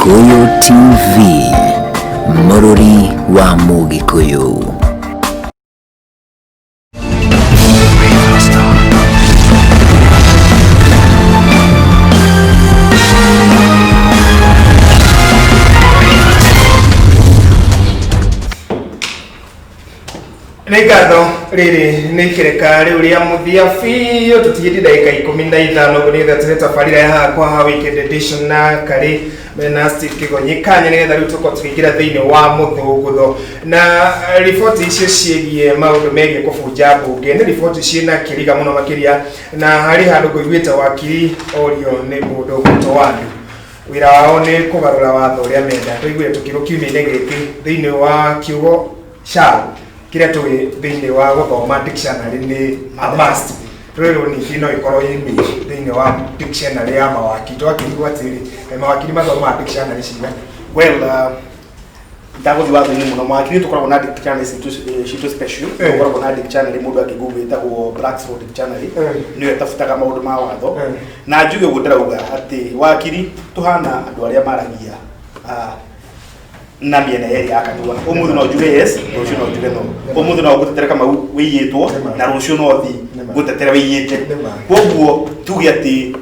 Gĩkũyũ TV, mũrũri wa Mũgĩkũyũ. Nĩ ngatho. Rĩrĩ nĩ ikereka rĩu rĩa mũthia biũ, tũtigĩtie ndagĩka 15 ũguo nĩgetha tũhe tabarĩra ya haha kwa haha Weekend Edition na karĩ mena Steve Kĩgonyi Kanya, nĩgetha rĩu tũkorwo tũkĩingĩra thĩinĩ wa mũthũngũtho na riboti icio ciĩgiĩ maũndũ megiĩ kũbunja mbunge. Nĩ riboti ciĩna kĩriga mũno makĩria, na harĩ handũ ngũiguĩte wakiri orio nĩ mũndũ ũgwĩtwo Wandu, wĩra wao nĩ kũgarũra watho ũrĩa menda. Tũiguire tũkĩrwo kiumia-inĩ gĩkĩ thĩinĩ wa kiugo shall kĩrĩa tũĩ thĩinĩ wa gũthoma dictionary nĩ a must, tũrĩrwo ningĩ no ĩkorwo ĩ may thĩinĩ wa dictionary ya mawakiri. Twakĩrigwo atĩrĩ, kaĩ mawakiri mathomaga dictionary cigana? Well, ndagũthiĩ watho-inĩ mũno. Mawakiri tũkoragwo na dictionary citũ, citũ special. Tũkoragwo na dictionary mũndũ angĩgoogle ĩtagwo Black's Law Dictionary. Nĩyo ĩtabutaga maũndũ ma watho. Na njuge ũguo ndĩrauga atĩ wakiri tũhana andũ arĩa maragia na mĩena yerĩ ya kanua. Ũmũthĩ no njuge yes, rũciũ no njuge no. Ũmũthĩ no ngũtetere Kamau wĩiyĩtwo, na rũciũ no thi ngũtetere wĩiyĩte. Koguo tuge atĩ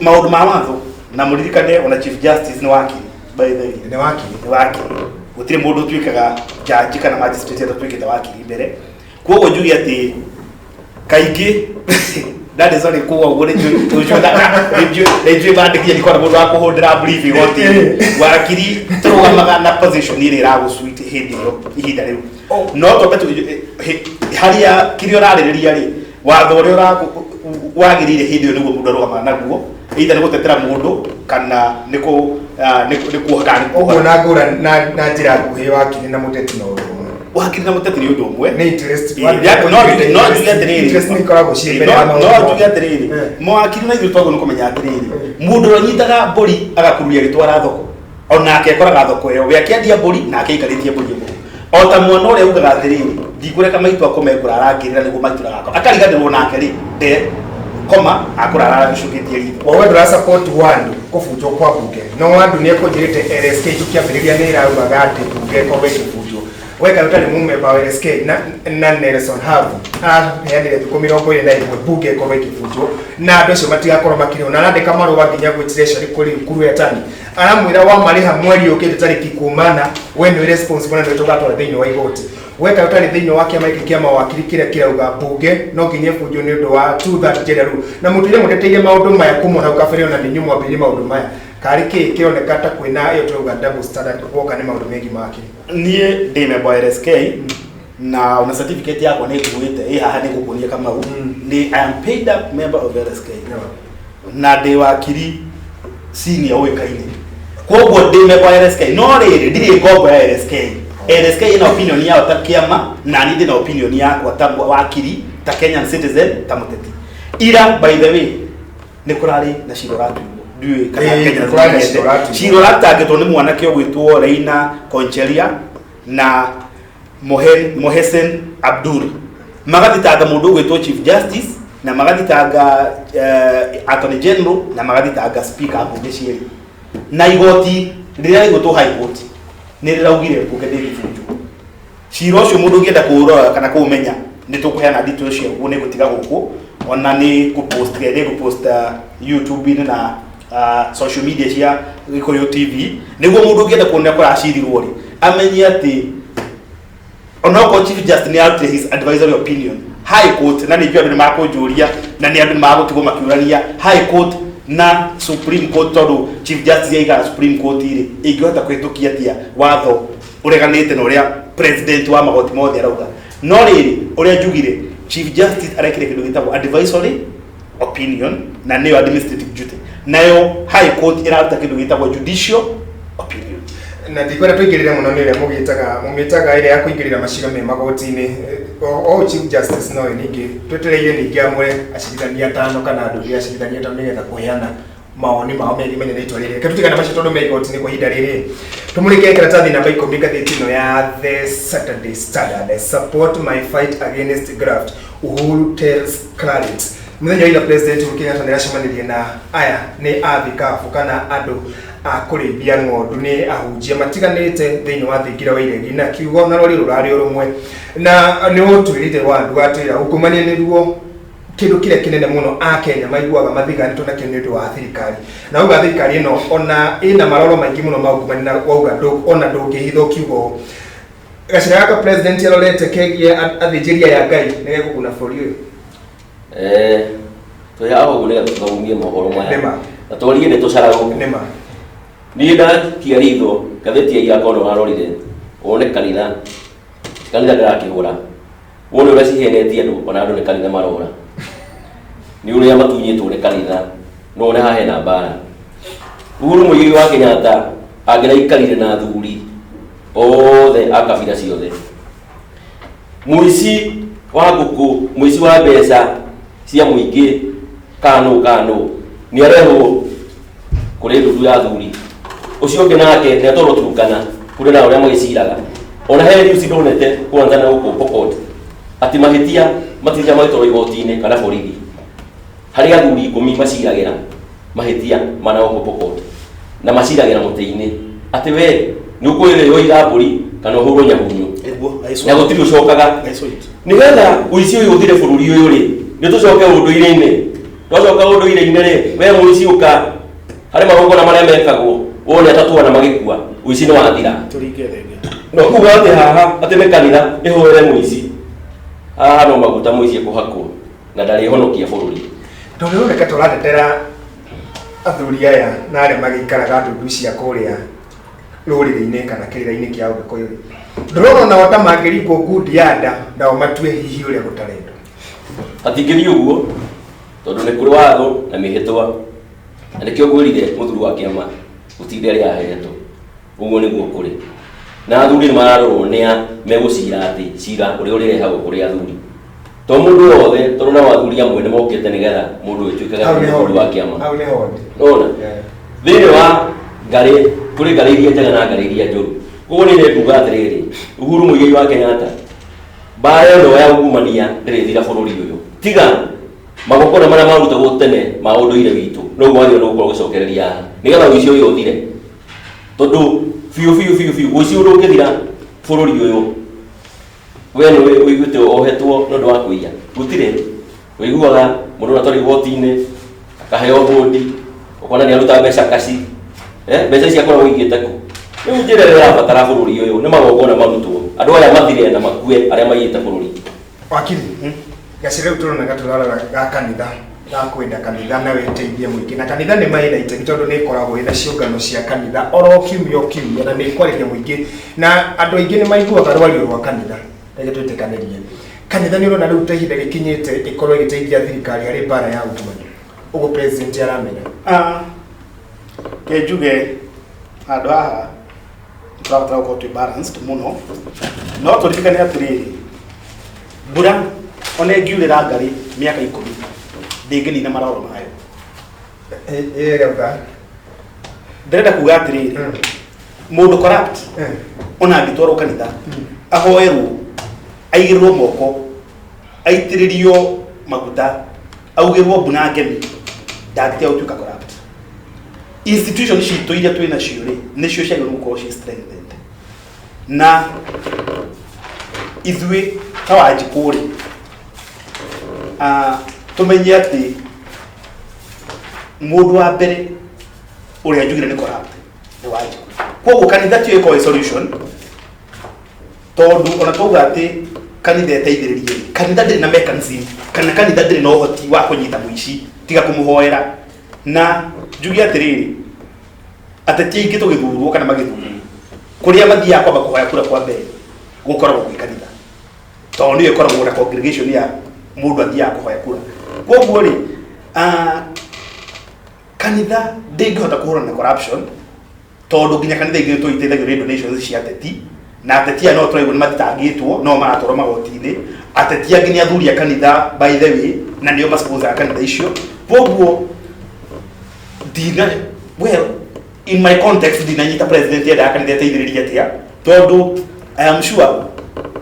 maũndũ ma watho, na mũririkane ona Chief Justice nĩ wakiri, by the way. Nĩ wakiri. Nĩ wakiri. Gũtirĩ mũndũ ũtuĩkaga judge kana magistrate atatuĩkĩte wakiri mbere. Koguo njuge atĩ kaingĩ ndarĩ, sorry kuga ũguo, nĩ njũĩ mandĩkia ndikona mũndũ wa kũhũndĩra brief igoti-inĩ. Wakiri tũrũgamaga na position ĩrĩa ĩragũsuit hĩndĩ ĩyo, ihinda rĩu. No twambe harĩa kĩrĩa ũrarĩrĩria rĩ, watho ũrĩa wagĩrĩire hĩndĩ ĩyo nĩguo mũndũ arũgamaga naguo, either nĩ gũtetera mũndũ kana nĩ kũ ah, nĩ nĩ kuoha kana nĩ Ũguo kuoha. Na ngũra na njĩra nguhĩ, wakiri na mũteti no ũndũ ũmwe? Wakiri na mũteti nĩ ũndũ ũmwe. Nĩ interest. No njuge atĩrĩrĩ, Interest nĩ ikoragwo ciĩ mbere ya no maũndũ. njuge atĩrĩrĩ, mawakiri na ithuĩ twagĩrĩirwo nĩ kũmenya atĩrĩrĩ, mũndũ ũrĩa ũnyitaga mbũri agakururia agĩtwara thoko, onake akoraga thoko ĩyo, we akĩendia mbũri nake aikarĩtie mbũri ĩmwe. O ta mwana ũrĩa ugaga atĩrĩrĩ, "Ndikũreka maitũ akome, ngũrara ngĩrĩra nĩguo maitũ ndagakome," akariganĩrwo nake rĩ nde koma akũrara agĩcũkĩtie ritho. Wauga ndũra support Wandu kũbunjwo kwa mbunge, no Wandu nĩ ekũnjĩrĩte LSK tũkĩambĩrĩria nĩ ĩraugaga atĩ mbunge ĩkorwo ĩkĩbunjwo. We kaĩ ũtarĩ mũmemba wa LSK? Na Nelson Havi aheanire thikũ 21 mbunge ĩkorwo ĩkĩbunjwo na andũ acio matigakorwo makĩrĩhwo, na arandĩka marũa nginya gwĩ treasury kũrĩ Ukuru Yatani, aramwĩra wamarĩha mweri ũkĩte tarĩki kumana we nĩwe responsible na nĩwe tũgatwara thĩinĩ wa igoti. We kaĩ ũtarĩ thĩinĩ wa kĩama gĩkĩ kĩa mawakiri kĩrĩa kĩrauga mbunge no nginya ĩbunjwo nĩ ũndũ wa two-third general rule, na mũtũire mũteteire maũndũ maya kuma hau kabere, ona nĩ inyuĩ mwambĩrĩirie maũndũ maya? Karĩ kĩ kĩroneka ta kwĩna ĩyo tũrauga double standard woka nĩ maũndũ megiĩ mawakiri? Niĩ ndĩ member wa LSK, na ona certificate yakwa nĩ nguĩte ĩ haha, nĩ ngũkuonia, Kamau. Nĩ I am paid up member of LSK na ndĩ wakiri senior ũĩkaine, koguo ndĩ member wa LSK. No rĩrĩ, ndirĩ ngombo ya LSK. LSK ĩna opinion yao ta kĩama, na niĩ ndĩna opinion yakwa ta wakiri, ta Kenyan citizen, ta mũteti. Ira, by the way, nĩ kũrarĩ na cira ũratuirwo, ndiũĩ kana Ĩĩ, Kenya nĩ kũrarĩ na nĩmenyete. cira ũratuirwo. Cira ũratangĩtwo nĩ mwanake ũgwĩtwo Reina Concheria na Mohesen Abdul, magathitanga mũndũ ũgwĩtwo Chief Justice, na magathitanga Attorney General, na magathitanga Speaker a mbunge cierĩ. Na igoti rĩrĩa rĩgwĩtwo High Court nĩ rĩraugire mbunge ndĩngĩbunjwo. Cira ũcio mũndũ ũngĩenda kũũrora kana kũũmenya, nĩ tũkũheana details ciaguo, nĩ ngũtiga gũkũ, ona nĩ ngũpost, nĩ ngũpost YouTube-inĩ na social media cia Gĩkũyũ TV, nĩguo mũndũ ũngĩenda kuona kũracirirwo rĩ, amenye atĩ onokorwo Chief Justice nĩ arutire his advisory opinion, High Court, na nĩ njũĩ andũ nĩ makũnjũria, na nĩ andũ nĩ magũtigwo makĩũrania High Court na Supreme Court, tondũ Chief Justice aikara Supreme Court rĩ, ĩngĩhota kũhĩtũkia atĩa watho ũreganĩte na ũrĩa president wa magoti mothe arauga? No rĩrĩ, ũrĩa njugire, Chief Justice arekire kĩndũ gĩtagwo advisory opinion, na nĩyo administrative duty, nayo High Court ĩraruta kĩndũ gĩtagwo judicial opinion. Na ndikwenda tũingĩrĩre mũno nĩ ũrĩa mũgĩtaga, mũmĩtaga ĩrĩa ya kũingĩrĩra macira me magoti-inĩ. O Chief Justice nowe ningĩ twetereire ningĩ amũre acirithania atano kana andũ angĩ acirithania atano nĩgetha kũheana mawoni mao megiĩ mene na itua rĩrĩ. Reke tũtigane macio tondũ me igoti-inĩ kwa ihinda rĩrĩ. Tũmũrĩke karatathi namba 10 ngathĩti ĩno ya The Saturday Standard. "Support my fight against graft, Uhuru tells clerics." Muthenya wa ira President Uhuru Kenyatta nĩaracemanirie na aya nĩ athikabu kana andũ a kũrĩithia ng'ondu, nĩ ahunjia matiganĩte thĩinĩ wa thingira wa iregi, na kiugo na rwario rũrarĩ o rũmwe, na nĩ ũtwĩrire wandu watwĩra ungumania nĩruo kĩndũ kĩrĩa kĩnene mũno Akenya maiguaga mathiganĩtwo nakĩo nĩ ũndũ wa thirikari, na auga thirikari ĩno ona ĩna maroro maingĩ mũno ma ungumania, na wauga ona ndũngĩhitha ũkiuga ũũ. Gacĩra gaka president arorete kegiĩ athĩnjĩri aya Ngai nĩ gegũguna bũrũri ũyũ. Twĩ haha ũguo nĩgetha tũthomie mohoro maya. Nĩma. Na twarie ndeto caragu. Nĩma. Niĩ ndakia ritho ngathĩti ya ira korwo nĩwarorire wone kanitha kanitha ndĩrakĩhũra wone ũrĩa cihenetie andũ, ona andũ nĩ kanitha marora nĩ ũrĩa matunyĩtwo nĩ kanitha, no wone haha hena mbara. Uhuru Muigai wa Kenyatta angĩraikarire na athuri othe a kabira ciothe, mũici wa ngũkũ, mũici wa mbeca cia mũingĩ, kanũ kanũ nĩ arehwo kũrĩ ndundu ya athuri, ũcio ũngĩ nake nĩ atwarwo Turkana kũrĩ na ũrĩa magĩciraga. Ona he news ndonete kwanza na gũkũ Pokot atĩ mahĩtia matirĩa magĩtwarwo igoti-inĩ kana borithi, harĩ athuri 10 maciragĩra mahĩtia mana gũkũ Pokot na maciragĩra mũtĩ-inĩ atĩ we nĩ ũkũrĩrĩo ira mbũri kana ũhũrwo nyahunyu na gũtirĩ ũcokaga. Nĩgetha ũici ũyũ ũthire bũrũri ũyũ rĩ, nĩ tũcoke ũndũire-inĩ. Twacoka ũndũire-inĩ rĩ, we mũici ũka harĩ magongona marĩa mekagwo wone atatũ ana magĩkua, ũici nĩ wathira. No kuga atĩ haha atĩ nĩ kanitha ĩhũre mũici, haha no maguta mũici ekũhakwo na ndarĩhonokia bũrũri. Tondũ rĩroneka tũratetera athuri aya na arĩa magĩikaraga ndundu cia kũrĩa rũrĩrĩ-inĩ kana kĩrĩra-inĩ kĩa Ũgĩkũyũ, ndũrona onao ta mangĩringwo ngundi ya nda nao matue hihi ũrĩa gũtarendwo? Hatingĩthiĩ ũguo tondũ nĩ kũrĩ watho na mĩhĩtwa, na nĩkĩo ngwĩrire mũthuri wa kĩama gũtinda ĩrĩa ahetwo ũguo nĩguo kũrĩ na athuri nĩ mararorwo nĩa megũcira atĩ cira ũrĩa ũrĩrehagwo kũrĩ athuri to mũndũ wothe, tondũ nao athuri amwe nĩ mokĩte nĩgetha mũndũ ĩtuĩkaga Hau nĩ mũthuri wa hondi. kĩama. Hau nĩ hondi. Nona Yeah. thĩinĩ wa ngarĩ kũrĩ ngarĩ iria njega na ngarĩ iria njũru. Koguo niĩ nĩnguga atĩrĩrĩ, Uhuru Muigai wa Kenyatta, mbara ĩno ya ungumania ndĩrĩthira bũrũri ũyũ tiga magongona marĩa marutagwo tene ma ũndũire witũ noguo wagĩrĩirwo nĩ gũkorwo ũgĩcokereria haha nĩgetha ũici ũyũ ũthire, tondũ biũ biũ biũ biũ ũici ũndũ ũngĩthira bũrũri ũyũ, we nĩ ũiguĩte ohetwo nĩ ũndũ wa kũiya? Gũtirĩ. Ũiguaga mũndũ atwarwo igoti-inĩ akaheo bũndi, ũkona nĩ aruta mbeca kaci, mbeca ici akoragwo aigĩte kũ? Rĩu njĩra ĩrĩa ĩrabatara bũrũri ũyũ nĩ magongona marutwo, andũ aya mathire na makue arĩa maiyĩte bũrũri. Wakiri gacĩra rĩu tũronaga tũrarora ga kanitha ga kwenda kanitha na wĩteithie mũingĩ, na kanitha nĩ maĩ na itemi tondũ nĩ ĩkoragwo ĩna ciũngano cia kanitha oro kiumia o kiumia, na nĩ ĩkwarĩria mũingĩ, na andũ aingĩ nĩ maiguaga rwario rwa kanitha. Reke twĩtĩkanĩrie, kanitha nĩ ũrona rĩu ta ihinda rĩkinyĩte ĩkorwo ĩgĩteithia thirikari harĩ mbara ya ungumania ũguo president aramenya? Ke njuge handũ haha tũrabatara gũkorwo twĩ balanced mũno, no tũririkane atĩrĩrĩ, mbura ona ĩngiurĩra ngarĩ mĩaka 10 ndĩngĩnina maroro mayo. Ĩrauga Ndĩrenda kuga atĩrĩrĩ, mũndũ corrupt ona angĩtwarwo kanitha ahoerwo, aigĩrĩrwo moko, aitĩrĩrio maguta, augĩrwo mbu na ngemi, ndangĩtiga gũtuĩka corrupt. Institution citũ iria twĩ nacio rĩ, nĩcio ciagĩrĩirwo gũkorwo ciĩ strengthened, na ithuĩ ta Wanjikũ rĩ, tũmenye atĩ mũndũ wa mbere ũrĩa njugire nĩ corrupt nĩ Wanjikũ. Koguo kanitha tiyo ĩkorwo ĩ solution, tondũ ona twauga atĩ kanitha ĩteithĩrĩrie, kanitha ndĩrĩ na mechanism kana kanitha ndĩrĩ na ũhoti wa kũnyita mũici tiga kũmũhoera. Na njuge atĩrĩrĩ, ateti aingĩ tũgĩthurwo kana magĩthurwo, kũrĩa mathiaga kwamba kũhoya kura kwa mbere gũkoragwo gwĩ kanitha, tondũ nĩyo ĩkoragwo na congregation ya mũndũ athiaga kũhoya kura. Koguo rĩ, kanitha ndĩngĩhota kũhũrana na corruption, tondũ nginya kanitha ingĩ tũiteithagio nĩ donations cia ateti, na ateti aya no tũraigua nĩ mathitangĩtwo, no maratwarwo magoti-inĩ. Ateti angĩ nĩ athuri a kanitha, by the way, na nĩo masponsoraga kanitha icio. Koguo ndina, well, in my context, ndinanyita president endaga kanitha ĩteithĩrĩrie atĩa, tondũ I am sure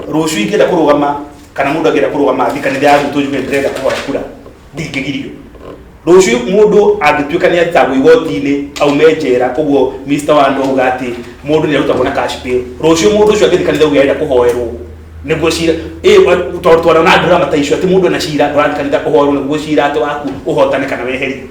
rũciũ ingĩenda kũrũgama kana mũndũ angĩenda kũrũgama athiĩ kanitha ya gwitũ njuge ndĩrenda kũhoya kura. Ndingĩgirio. Rũciũ mũndũ angĩtuĩka nĩ atagwo igoti-inĩ aume njera, ũguo Mr. Wando auga atĩ mũndũ nĩ arutagwo na cash bail. Rũciũ mũndũ ũcio angĩthiĩ kanitha auge arenda kũhoerwo nĩguo cira tondũ twarona drama ta icio atĩ mũndũ ena cira ũrathiĩ kanitha kũhoerwo nĩguo cira atĩ waku ũhotane kana weherio.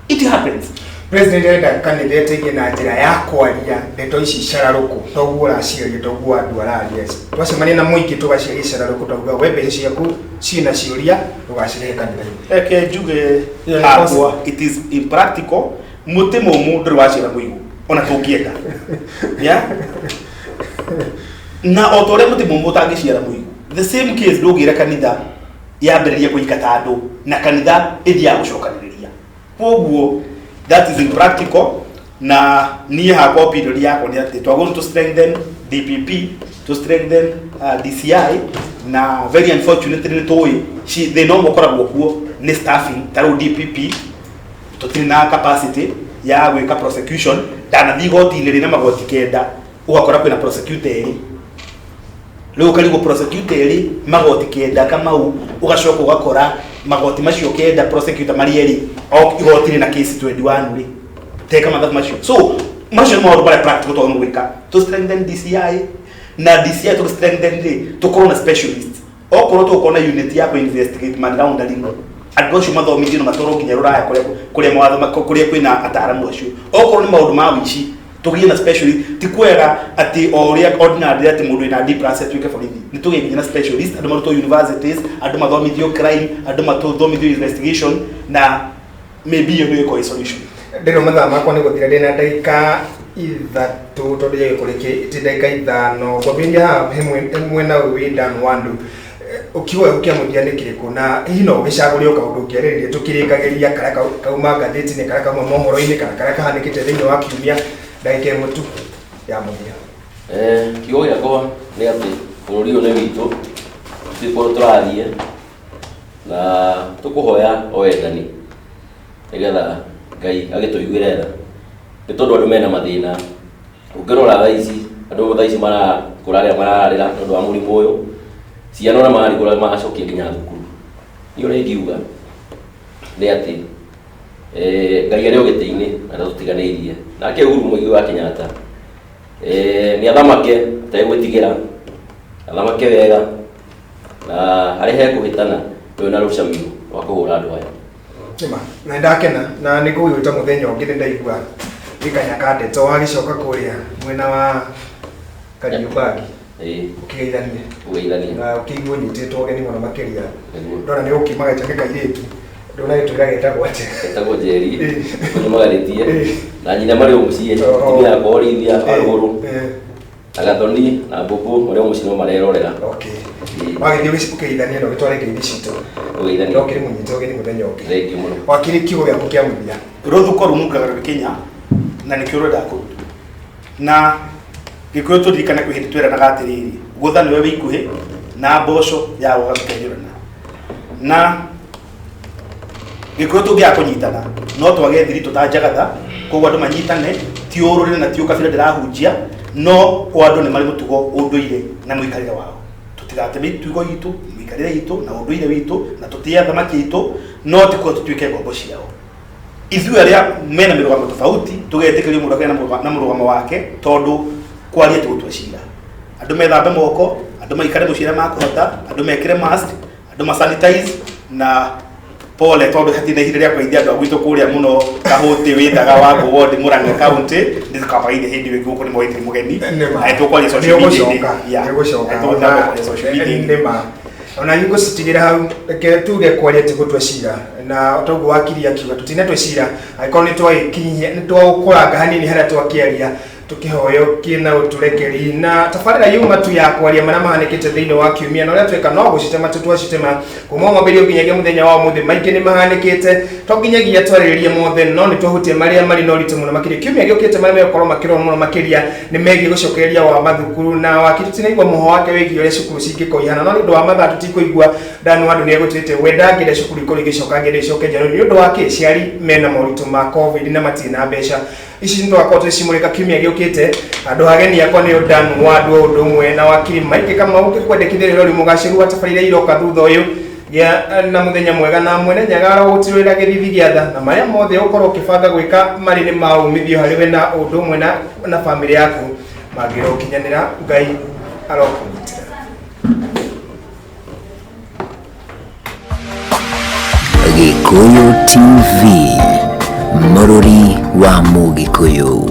It happens. President arenda kanitha ĩteithie na njĩra ya kwaria ndeto ici cararũkũ, toguo ũraciaria, toguo andũ araria. Twacemania na mũingĩ tũgaciaria cararũkũ, tauga we mbeca ciaku ciĩna ciũria, ndũgacirehe kanitha-inĩ. Reke njuge Yeah, hakwa, it is impractical. Mũtĩ mũmũ ndũrĩ waciara mũigũ ona tũngĩenda, yeah? Na o ta ũrĩa mũtĩ mũmũ ũtangĩciara mũigũ, the same case ndũngĩra kanitha yambĩrĩrie kũingata andũ na kanitha ĩthiaga gũcokanĩrĩria. Koguo that is impractical. Na niĩ hakwa opinion yakwa nĩ atĩ twagĩrĩirwo to strengthen DPP, to strengthen DCI. Na very unfortunately nĩ tũĩ thĩna ũmwe ũkoragwo kuo nĩ staffing. Ta rĩu DPP tũtirĩ na capacity ya gwĩka prosecution. Ndanathiĩ igoti-inĩ rĩna magoti 9, ũgakora kwĩna prosecutor erĩ. Rĩu ũkarigwo, prosecutor erĩ, magoti 9, Kamau, ũgacoka ũgakora magoti macio 9 prosecutor marĩ erĩ, o igoti rĩna case 21 rĩ, teka mathabu macio. So macio nĩ maũndũ marĩa practical twagĩrĩirwo gwĩka, to strengthen DCI. Na DCI to strengthen rĩ, tũkorwo na specialist. Okorwo tũgũkorwo na unit ya kũ investigate money laundering, andũ acio mathomithio na matwarwo nginya rũraya kũrĩa mawatho kũrĩa kwĩna ataaramu acio. Okorwo nĩ maũndũ ma ũici, tũgĩe na specialist. Ti kwega atĩ o ũrĩa ordinary atĩ mũndũ wĩna D plus atuĩke borithi. Nĩ tũgĩe nginya na specialist, andũ marutwo universities, andũ mathomithio crime, andũ mathomithio investigation, na maybe iyo nĩyo ĩkorwo ĩ solution. Ndĩrĩ mathaa makwa nĩ gũthira, ndĩna ndagĩka 3 tondũ gĩgĩkũrĩkĩ ti ndagĩka 5. Ngwambĩrĩria haha he mwena ũyũ wĩ Dan Wandu. Ũkiuga kĩa mũthia nĩ kĩrĩkũ, na hihi no ũgĩcagũre o kaũndũ ũngĩarĩrĩria tũkĩrĩkagĩria, karĩa kauma ngathĩti-inĩ, karĩa kauma mohoro-inĩ, kana karĩa kahanĩkĩte thĩinĩ wa kiumia, ndagĩka 1 tu ya mũthia. Kiugo gĩakwa nĩ atĩ bũrũri ũyũ nĩ witũ, tũtirĩ kũndũ tũrathiĩ, na tũkũhoya o wendani nĩgetha Ngai agĩtũiguĩre tha, nĩ tondũ andũ mena mathĩna. Ũngĩrora thaa ici, andũ thaa ici marakũrarĩra, marararĩra nĩ ũndũ wa mũrimũ ũyũ, ciana ona mararigũra magacokia nginya thukuru. Niĩ ũrĩa ingiuga nĩ atĩ Ngai arĩ o gĩtĩ-inĩ na ndatũtiganĩirie. Nake Uhuru Muigai wa Kenyatta nĩ athamake ategwĩtigĩra, athamake wega, na harĩa hekũhĩtana ndũrĩ na rũcamio rwa kũhũra andũ aya. Nĩma, na ndakena na nĩ ngũgwĩta mũthenya ũngĩ. Nĩ ndaigua gĩkanya ka ndeto wagĩcoka kũrĩa mwena wa Kariũmbangi. Ĩĩ. Ũkĩgeithanie. Ũgeithanie. Na ũkĩiguo nyitĩtwo ũgeni mũno makĩria. Nĩguo. Ndona nĩ ũkiumaga nĩ kairĩtu, ndona gĩtwĩra getagwo atĩa? Etagwo Njeri. Ĩĩ. Kũnyumagarĩtie na nyina marĩ o mũciĩ. Oho. Atumia akwa Olivia Warũgũrũ na Gathoni na Mbũmbũ marĩ o mũciĩ no marerorera. Okay. Ĩĩ. Wagĩthiĩ ũkĩgeithanie na ũgĩtware ngeithi citũ. Ũgeithanie. No kĩrĩ mũnyite ũgeni mũthenya ũngĩ. Thengiũ mũno. Wakiri, kiugo gĩaku kĩa mũthia. Rũthuko rũnungaga rũgĩkinya na nĩkĩo rwendaga kũrutwo. Na Gĩkũyũ tũririkane kwĩ hĩndĩ tweranaga atĩrĩrĩ, gũtha nĩwe wĩ ikuhĩ na mboco ya gũka tũkenyũrana. Na Gĩkũyũ tũngĩaga kũnyitana no twage thiritũ ta Njagatha. Koguo andũ manyitane, ti ũrũrĩrĩ na ti ũkabira ndĩrahunjia, no o andũ nĩ marĩ mũtugo, ũndũire na mũikarĩre wao. Tũtigate mĩtugo itũ, mĩikarĩre itũ na ũndũire witũ, na tũtĩe athamaki aitũ, no ti kuo tũtuĩke ngombo ciao. Ithuĩ arĩa mena mĩrũgamo tofauti tũgetĩkĩrio mũndũ akagĩa na mũrũgamo wake, tondũ kwaria ti gũtua cira. Andũ methambe moko, andũ maikare mũciĩ arĩa makũhota, andũ mekĩre mask, andũ masanitize. Na pole tondũ hatirĩ na ihinda rĩa kũgeithia andũ a gwitũ kũrĩa mũno Kahũtĩ, wĩthaga wa Ngũgũ, Mũrang'a County. Nĩtũkamageithia hĩndĩ ĩyo ĩngĩ. Gũkũ nĩ moĩ mũgeni na nĩtũkwaria social media-inĩ. Yeah. Nĩũgũcoka. Na nĩtũgũthiĩ kwaria social media-inĩ. Nĩma, ona ngũcitigĩra hau. Reke tuge kwaria ti gũtua cira, na toguo wakiri akiuga tũtinatue cira. Angĩkorwo nĩ twagĩkinyia, nĩ twagũkũranga hanini harĩa twakĩaria, tũkĩhoyo kĩna ũtũrekeri. Na tabarĩra yuma tu ya kwaria marĩa mahanĩkĩte thĩinĩ wa kiumia, na ũrĩa tweka no gũcitema tu twacitema kuma mwambĩrĩrio nginyagia mũthenya wa ũmũthĩ. Maingĩ nĩ mahanĩkĩte, to nginyagia twarĩrĩrie mothe, no nĩ twahutia marĩa marĩ na ũritũ mũno makĩria kiumia gĩũkĩte. Marĩa megũkorwo makĩrorwo mũno makĩria nĩ megiĩ gũcokereria wa mathukuru, na wakiri tũtinaigua mũho wake wĩgiĩ ũrĩa cukuru cingĩkorwo ihana, no nĩ ũndũ wa mathaa tũtikũigua. Dan Wandu nĩ egũtuĩte we ndangĩenda cukuru ikorwo igĩcoka ngendo icoke January. Nĩ ũndũ wa kĩ? Ciari mena moritũ ma COVID na matirĩ na mbeca ici. Nĩ tũgakorwo tũgĩcimũrĩka kiumia gĩũkĩte. Andũ ageni akwa nĩ Dan Wandu o ũndũ ũmwe na wakiri Mike Kamau. Ngĩkwendekithĩria rori mũgacĩru wa tabarĩra iroka thutha ũyũ. Gĩa na mũthenya mwega na mwene Nyaga arogũtirũrĩra gĩthithi gĩa tha na marĩa mothe ũkorwo ũkĩbanga gwĩka marĩ nĩ ma umithio harĩ we na ũndũ ũmwe na bamĩrĩ yaku mangĩrokinyanĩra. Ngai arokũnyitĩra. Gikuyu TV, Mũrũri wa Mũgĩkũyũ.